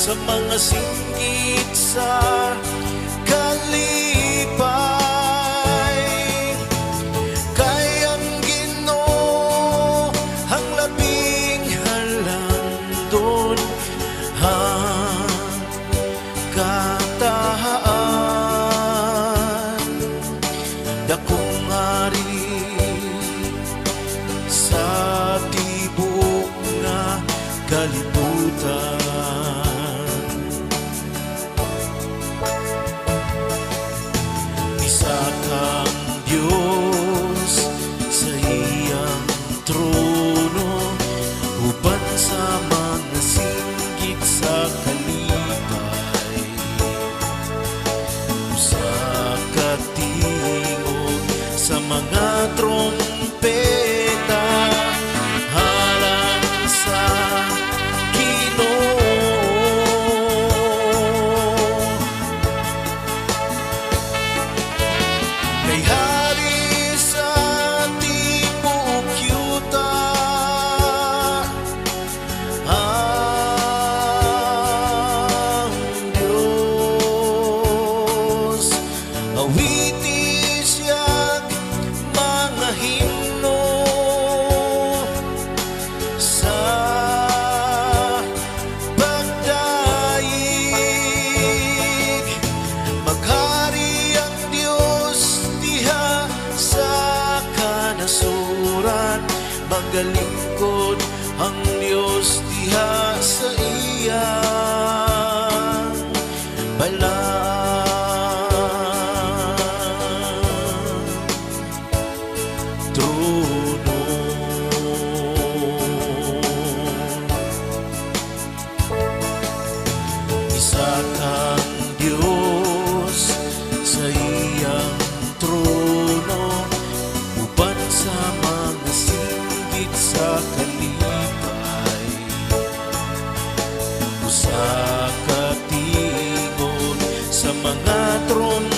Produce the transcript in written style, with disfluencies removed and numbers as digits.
Sa mga singgit sa kalipay. Kay ang Ginoo ang labing halandon, ang kataan, dakong hari sa tibok nga kalibutan. Isa kang Diyos sa iyang trono, uban sa mga singgit sa kalipay. Usa ka tingog sa mga trompeta alang sa Ginoo. Kay hari sa tibuok yuta ang Diyos. Awiti siya'g mga himno sa pagdayeg. Maghari ang Diyos diha sa kanasuran. Magalingkod ang Diyos diha sa iyang balaan trono. Isa kang Diyos sa iyang trono, uban sa mga singgit sa kalipay. Usa ka tingog sa mga trompeta.